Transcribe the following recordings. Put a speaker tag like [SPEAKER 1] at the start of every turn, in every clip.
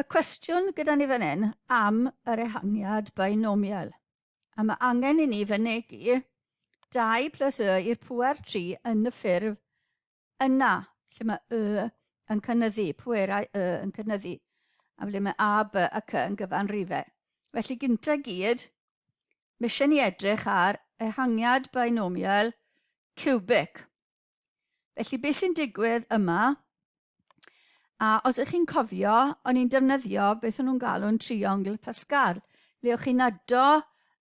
[SPEAKER 1] Mae cwestiwn gyda ni fan hyn am yr ehangiad binomial. A mae angen i ni fynegi 2 plus y i'r pŵer 3 yn y ffurf yna, lle mae y yn cynyddu, pwerau y yn cynyddu, a ble mae A, B a C yn gyfan rifau. Felly gynta gyd, mae eisiau ni edrych ar ehangiad binomial cubic. Felly beth sy'n digwydd yma, a os ydych chi'n cofio, o'n i'n defnyddio beth o'n nhw'n galw'n triongl Pascal, le o'ch chi'n ado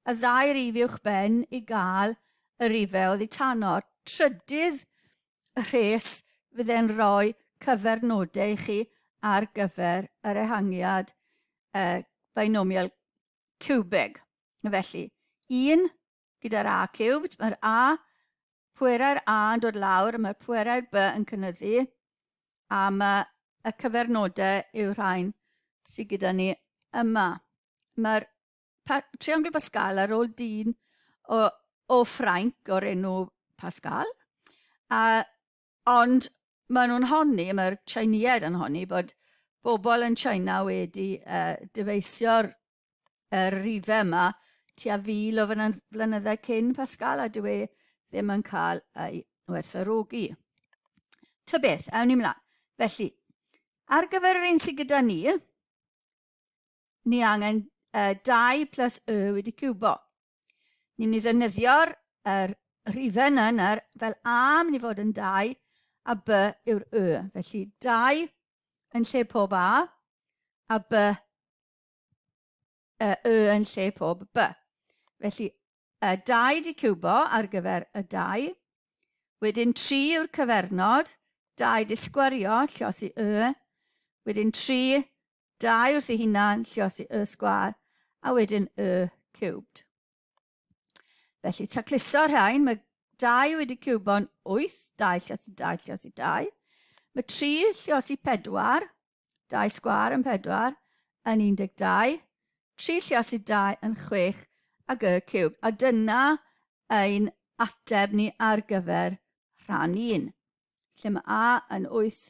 [SPEAKER 1] y ddau rif uwch ben i gael y rifau oddi tano. Trydydd rhes fydde'n rhoi cyfernodau i chi ar gyfer yr ehangiad binomial cubig. Felly, 1 gyda'r A cubed, mae'r A, pwerau'r A yn dod lawr, mae'r pwerau'r B yn cynyddu, a mae y cyfernodau yw'r rhain sydd gyda ni yma. Mae'r triongl Pascal ar ôl dyn o, o Ffrainc o'r enw Pascal, a, ond maen nhw'n honni, mae'r Tsieineaid yn honni bod bobl yn China wedi uh, dyfeisio'r y rhifau yma tua fil o flynyddau cyn Pascal a dyw e ddim yn cael ei werthfawrogi. Ta beth, awn ni mlaen. Felly, ar gyfer yr un sydd gyda ni, ni angen uh, 2 plus y wedi ciwbo. Ni'n mynd i ddefnyddio'r er rhifau yna yna fel A mynd i fod yn 2 a B yw'r Y. Felly 2 yn lle pob A a B y y yn lle pob b. Felly, y 2 di ciwbo ar gyfer y 2. Wedyn 3 yw'r cyfernod, 2 di sgwario, lliosi y. Wedyn 3, 2 wrth ei hunan, lliosi y sgwar, a wedyn y cubed. Felly, tacluso'r rhain, mae 2 wedi ciwbo'n 8, 2 lliosi 2 lliosi 2. Mae 3 lliosi 4, 2 sgwar yn 4, yn 12. 3 lliosi 2 yn 6 ag y ciwb. A dyna ein ateb ni ar gyfer rhan 1, lle mae A yn 8,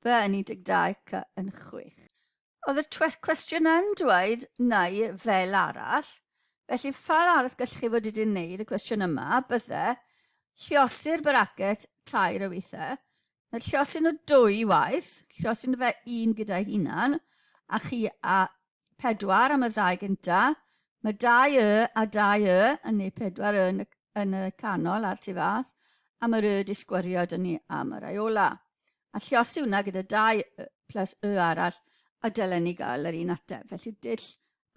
[SPEAKER 1] B yn 12, C yn 6. Oedd y cwestiwn yn dweud neu fel arall, felly ffordd arall gallech chi fod wedi wneud y cwestiwn yma bydde lliosi'r bracet tair o weithiau, na lliosi nhw dwy waith, lliosi nhw fe un gyda hunan, a chi a pedwar am y ddau gynta. Mae dau y a dau y yn neu pedwar y yn y, yn y canol a'r tu fas, a mae'r y di sgwario dyn ni am yr rai ola. A lliosi hwnna gyda dau y plus y arall, a dylen ni gael yr un ateb. Felly dull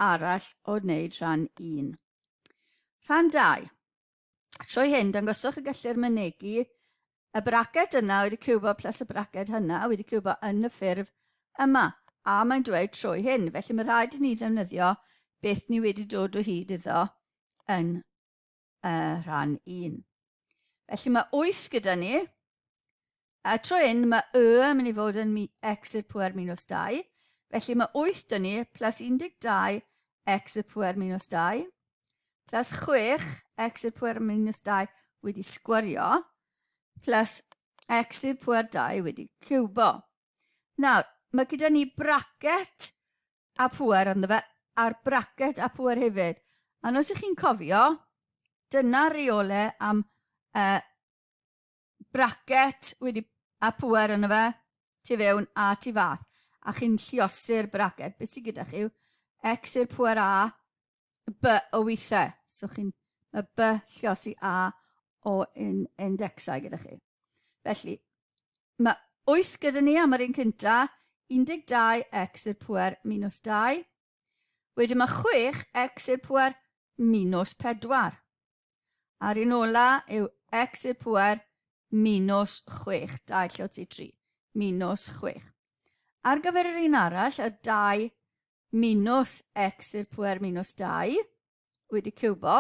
[SPEAKER 1] arall o wneud rhan 1. Rhan 2. Trwy hyn, dangoswch y gellir mynegi y braced yna wedi ciwbo plus y braced hynna wedi ciwbo yn y ffurf yma. A mae'n dweud trwy hyn. Felly mae rhaid i ni ddefnyddio beth ni wedi dod o hyd iddo yn y rhan 1. Felly mae 8 gyda ni. A trwy hyn mae y yn mynd i fod yn x i'r pwer minus 2. Felly mae 8 dyn ni plus 12 x i'r pwer minus 2 plus 6 x i'r pwer minus 2 wedi sgwario plus x i'r pwer 2 wedi ciwbo. Nawr, mae gyda ni bracet a pŵer ynddo fe, a'r bracet a pŵer hefyd. A os ych chi'n cofio, dyna reolau am uh, bracet wedi a pŵer yno fe, tu fewn a tu fas. A chi'n lliosi'r bracet. Beth sydd gyda chi yw x i'r pŵer a, b o weithiau. So chi'n, mae b lliosi a o in, indexau gyda chi. Felly, mae 8 gyda ni am yr un cynta, 12x i'r pŵer minus 2. Wedyn mae 6x i'r pŵer minus 4. A'r un ola yw x i'r pŵer minus 6, 2 lle o ti 3, minus 6. Ar gyfer yr un arall, y 2 minus x i'r pŵer minus 2, wedi ciwbo,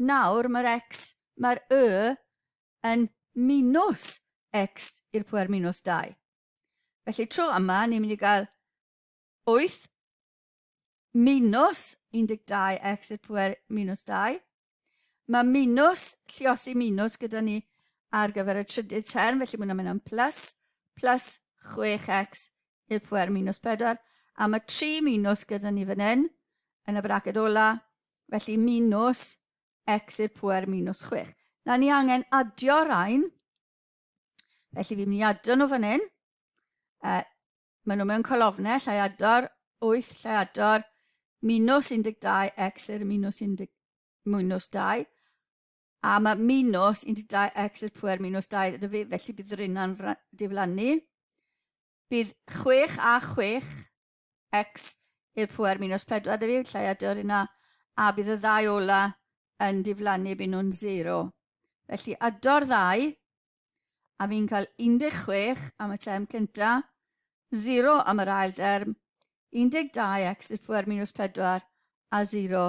[SPEAKER 1] nawr mae'r x, mae'r y yn minus x i'r pŵer minus 2. Felly tro yma, ni'n mynd i gael 8 minus 12 x i'r pwer minus 2. Mae minus, lliosi minus gyda ni ar gyfer y trydydd term, felly mae'n mynd am plus, plus 6x i'r pwer minus 4. A mae 3 minus gyda ni fan hyn, yn y braced ola, felly minus x i'r pwer minus 6. Na ni angen adio rhain, felly fi'n mynd i adio nhw fan hyn. Maen nhw mewn colofnau, llai ador 8, llai ador minus 12 x i'r minus 1, minus 2. A mae minus 12x i'r pwer minus 2 gyda fi, felly bydd yr unan diflannu. Bydd 6 a 6 x i'r pwer minus 4 gyda fi, llai ador yna, a bydd y ddau ola yn diflannu, bydd nhw'n 0. Felly ado'r ddau, a fi'n cael 16 am y term cynta, 0 am yr ail derm, 12x i'r pwer minus 4 a 0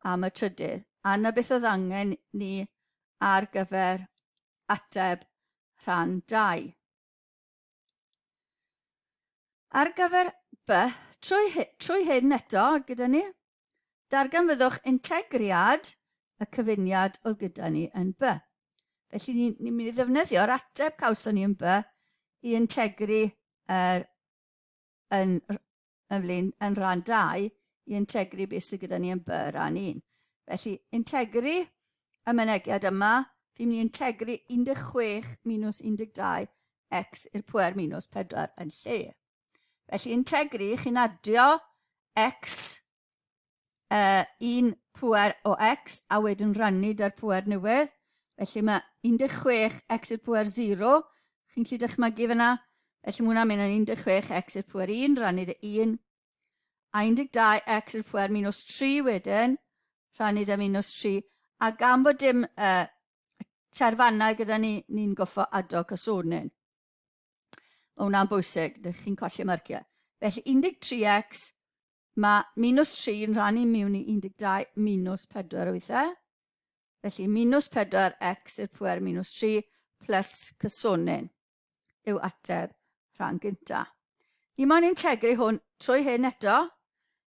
[SPEAKER 1] am y trydydd. A na beth oedd angen ni ar gyfer ateb rhan 2. Ar gyfer B, trwy, trwy hyn eto gyda ni, darganfyddwch integriad y cyfuniad oedd gyda ni yn B. Felly ni'n ni mynd i ddefnyddio'r ateb cawson ni yn B i integru yr, yn, yn, flin, yn rhan 2 i integru beth sydd gyda ni yn B rhan 1. Felly, integru y mynegiad yma, fi'n mynd i integru 16 minus 12 x i'r pwer minus 4 yn lle. Felly, integru, chi'n adio x, un pwer o x, a wedyn rannu da'r pwer newydd. Felly mae 16 x i'r pwer 0, chi'n gallu dychmygu fyna. Felly mae hwnna'n mynd yn 16 x i'r pwer 1, rannu da 1. A 12 x i'r pwer minus 3 wedyn, rhannu da minus 3. A gan bod dim terfannau gyda ni, ni'n goffo ado cysonyn. Mae hwnna'n bwysig, dych chi'n colli marciau. Felly 13x, mae minus 3 yn rhannu mewn i 12 minus 4 weithiau. Felly minus 4x i'r pwer minus 3 plus cysonyn yw ateb rhan gynta. Ni moyn integru hwn trwy hyn eto.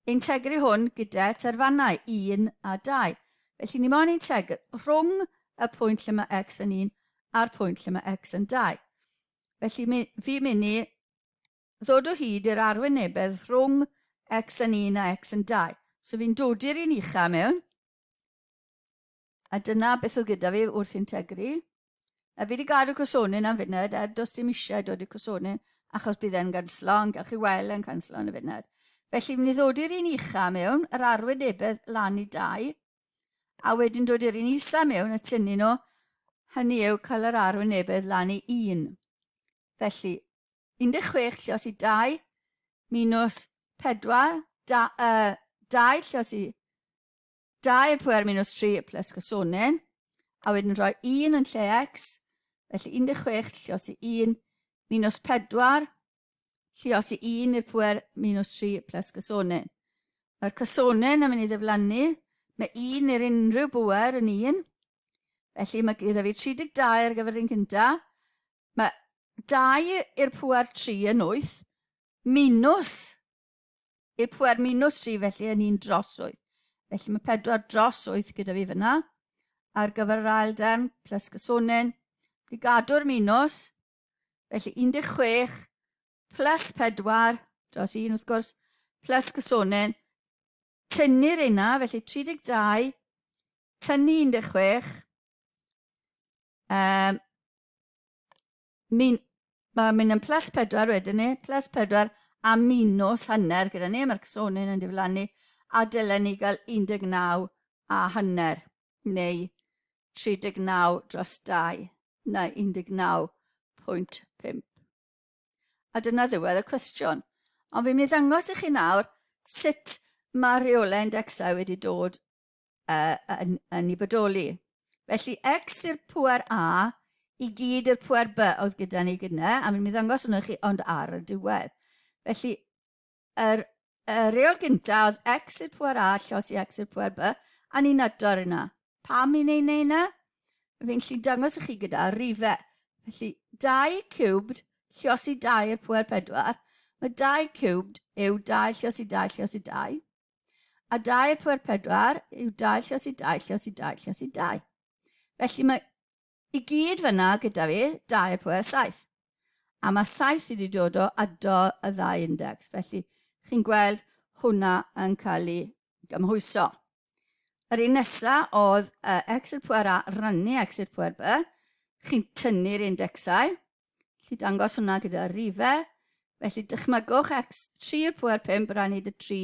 [SPEAKER 1] Integru hwn gyda terfannau 1 a 2. Felly ni moyn integru rhwng y pwynt lle mae x yn 1 a'r pwynt lle mae x yn 2. Felly mi, fi mynd i ddod o hyd i'r arwynebedd rhwng x yn 1 a x yn 2. So fi'n dodi'r un ucha mewn. A dyna beth oedd gyda fi wrth integru. A fi wedi gadw cysonyn am funud, er does dim eisiau dod i cysonyn, achos bydd e'n ganslo, ond gallwch chi weld e'n canslo yn y funud. Felly, mynd i ddod i'r un ucha mewn, yr arwynebedd lan i 2, a wedyn dod i'r un isa mewn a tynnu nhw, hynny yw cael yr arwynebedd lan i 1. Felly, 16 llios i 2 minus 4, da, 2 llios i 2 i'r pwer minus 3 plus cysonyn, a wedyn rhoi 1 yn lle x, felly 16 llios i 1 minus 4 llios i 1 i'r pwer minus 3 plus cysonyn. Mae'r cysonyn yn mynd i ddiflannu, mae 1 i'r unrhyw bwer yn 1, felly mae gyda fi 32 ar gyfer un cynta, mae 2 i'r pwer 3 yn 8, minus i'r pwer minus 3 felly yn 1 dros 8. Felly mae 4 dros 8 gyda fi fyna. Ar gyfer yr ail derm plus cysonyn, fi gadw'r minus, felly 16 plus 4 dros 1 wrth gwrs, plus cysonyn, tynnu'r yna, felly 32, tynnu 16, min, mae'n mynd yn plus 4 wedyn ni, plus 4 a minus hanner gyda ni, mae'r cysonyn yn diflannu, a dylen ni gael 19 a hanner, neu 39 dros 2, neu 19.5. A dyna ddiwedd y cwestiwn. Ond fi'n mynd i ddangos i chi nawr sut mae rheolau indexau wedi dod yn, yn ei bodoli. Felly x i'r pwer A i gyd i'r pwer B oedd gyda ni gyda, a mi'n ddangos hwnnw chi ond ar y diwedd. Felly, yr, y reol gyntaf oedd x i'r pwer A llos i x i'r pwer B, a ni'n ador yna. Pam i'n ei wneud yna? Fi'n lli dangos i chi gyda rifau. Felly, 2 cubed llos i 2 i'r pwer 4. Mae 2 cubed yw 2 llos i 2 llos i 2. A 2 i'r pwer 4 yw 2 llos i 2 llos i 2 llos i 2. Felly mae i gyd fyna gyda fi 2 i'r pwer 7. A mae 7 wedi dod o ado y ddau index. Felly Chi'n gweld hwnna yn cael ei gymhwyso. Yr un nesa oedd uh, x i'r pwer A rannu x i'r pwer B. Chi'n tynnu'r indexau. Felly dangos hwnna gyda rifau. Felly dychmygwch x 3 i'r pwer 5 rannu dy 3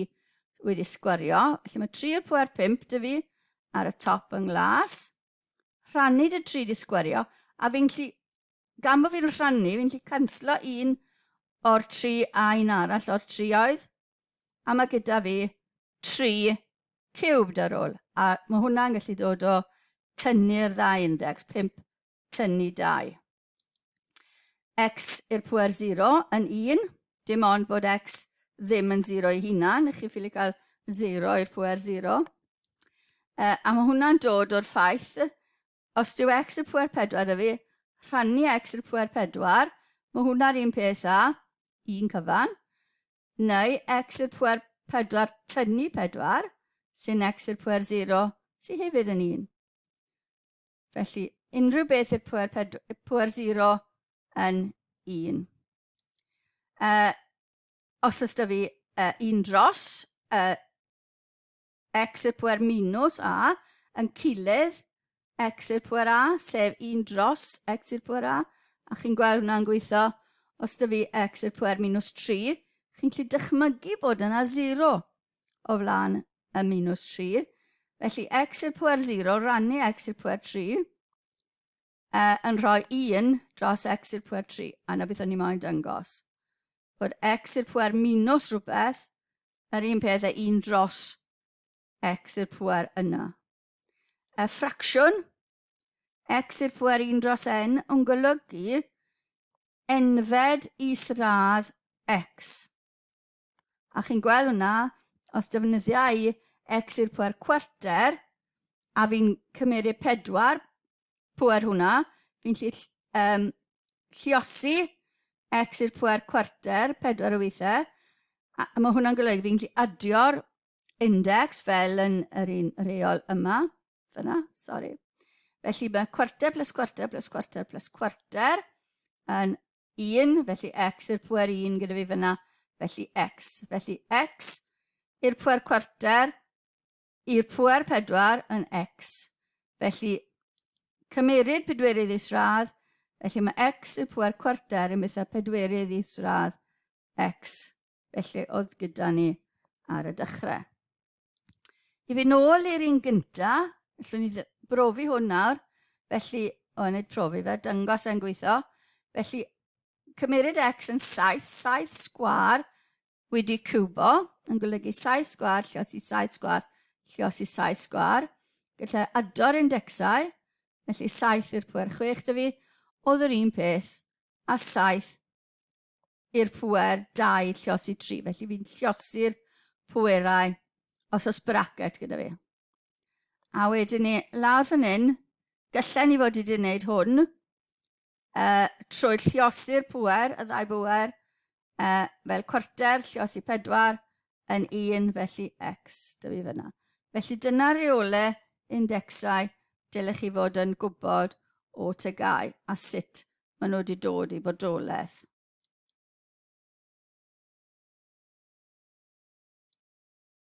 [SPEAKER 1] wedi sgwario. Felly mae 3 i'r pwer 5 dy fi ar y top yng nglas. Rhannu dy 3 di sgwario. A fi'n gallu, gan bod fi'n rhannu, fi'n gallu canslo un o'r 3 a un arall o'r 3 oedd. A mae gyda fi 3 cubed ar ôl. A mae hwnna'n gallu dod o tynnu'r ddau index, 5 tynnu 2. X i'r pwer 0 yn 1, dim ond bod x ddim yn 0 ei hunan, chi ffili cael 0 i'r pwer 0. Uh, a mae hwnna'n dod o'r ffaith, os dyw x i'r pwer 4 da fi, rhannu x i'r pwer 4, mae hwnna'r un peth â un cyfan, neu x i'r pwer 4 tynnu 4, sy'n x i'r pwer 0, sy'n hefyd yn 1. Felly, unrhyw beth i'r pwer, pwer 0 yn 1. Uh, os oes da fi uh, 1 dros uh, x i'r pwer minus a yn cilydd x i'r pwer a, sef 1 dros x i'r pwer a, a chi'n gweld hwnna'n gweithio os da fi x i'r pwer minus 3, chi'n gallu dychmygu bod yna 0 o flaen y minus 3. Felly x i'r pwer 0 rannu x i'r pwer 3 uh, yn rhoi 1 dros x i'r pwer 3. A na beth o'n i moyn dangos. Bod x i'r pwer minus rhywbeth, yr un peth e 1 dros x i'r pwer yna. Y ffracsiwn, x i'r pwer 1 dros n, yn golygu enfed isradd x. A chi'n gweld hwnna, os defnyddia i x i'r pwer cwarter, a fi'n cymeru pedwar pwer hwnna, fi'n lli, um, lliosi x i'r pwer cwarter, pedwar o weithiau, a mae hwnna'n golygu fi'n gallu adio'r index fel yn yr un reol yma. Fyna, sori. Felly mae cwarter plus cwarter plus cwarter plus cwarter yn 1, felly x i'r pwer 1 gyda fi fyna, felly x. Felly x i'r pwer cwarter i'r pwer 4 yn x. Felly cymeryd pedwerydd isradd, felly mae x i'r pwer cwarter yn byth pedwerydd isradd x. Felly oedd gyda ni ar y dechrau. I fynd nôl i'r un gynta, allwn ni brofi hwn nawr. Felly, o, nid profi fe, dangos e'n gweithio. Felly, cymeryd x yn 7, 7 sgwar wedi cubo, yn golygu 7 sgwar, lliosi 7 sgwar, lliosi 7 sgwar. Gallai ado'r indexau, felly 7 i'r pwer 6 dy fi, oedd yr un peth a 7 i'r pŵer 2 lliosi 3. Felly fi'n lliosi'r pwerau os oes bracket gyda fi. A wedyn ni, lawr fan hyn, gallen ni fod wedi gwneud hwn uh, trwy lliosi'r pŵer, y ddau bŵer, uh, fel cwarter, lliosi pedwar, yn un, felly x, dy fi fyna. Felly dyna reolau indexau dylech chi fod yn gwybod o TGAU a sut maen nhw wedi dod i bodolaeth.